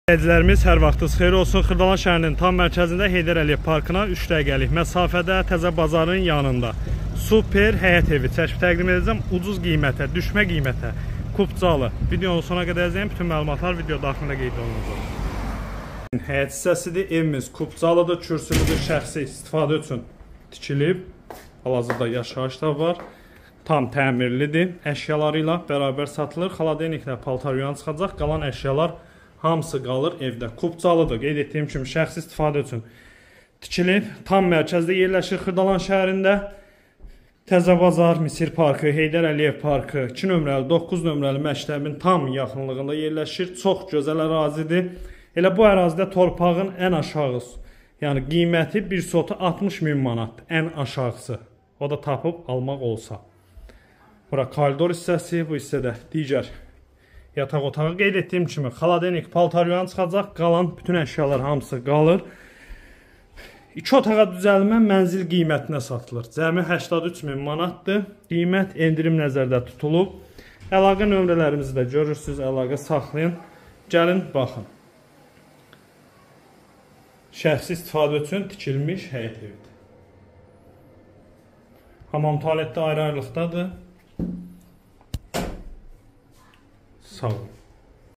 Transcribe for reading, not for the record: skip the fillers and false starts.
İzləyicilərimiz, hər vaxtınız xeyir olsun. Xırdalan şəhərinin tam mərkəzində Heydər Əliyev parkına 3 dəqiqəlik məsafədə Təzə Bazarın yanında super həyət evi çəkib təqdim edəcəm. Ucuz qiymətə, düşmə qiymətə, kupcalı. Videonun sona qədər izləyin. Bütün məlumatlar video daxilində qeyd olunacaq. Həyət hissəsidir. Evimiz kupcalıdır, kürsülüdür, şəxsi istifadə üçün tikilib. Hal-hazırda yaşayış da var. Tam təmirlidir. Əşyaları ilə bərabər satılır. Xaladeniklə paltar yuyan çıxacaq. Qalan əşyalar hamısı qalır evdə. Kupcalıdır. Qeyd etdiyim kimi şəxsi istifadə üçün tikilib. Tam mərkəzdə yerləşir Xırdalan şəhərində. Təzə Bazar, Misir Parkı, Heydər Əliyev Parkı, 2 nömrəli, 9 nömrəli məktəbin tam yaxınlığında yerləşir. Çox gözəl ərazidir. Elə bu ərazidə torpağın ən aşağısı, yəni qiyməti bir sotu 60 min manatdır. Ən aşağısı. O da tapıb almaq olsa. Bura koridor hissəsi, bu hissədə digər yataq otağı. Qeyd etdiyim kimi xaladenik, paltar yuyan çıxacaq, qalan bütün əşyalar hamısı qalır. İki otağa düzəlmə mənzil qiymətinə satılır. Cəmi 83 min manatdır. Qiymət endirim nəzərdə tutulub. Əlaqə nömrələrimizi də görürsünüz, əlaqə saxlayın. Gəlin, baxın. Şəxsi istifadə üçün tikilmiş həyət evidir. Hamam tualetdə ayrı-ayrılıqdadır. Sağ olun.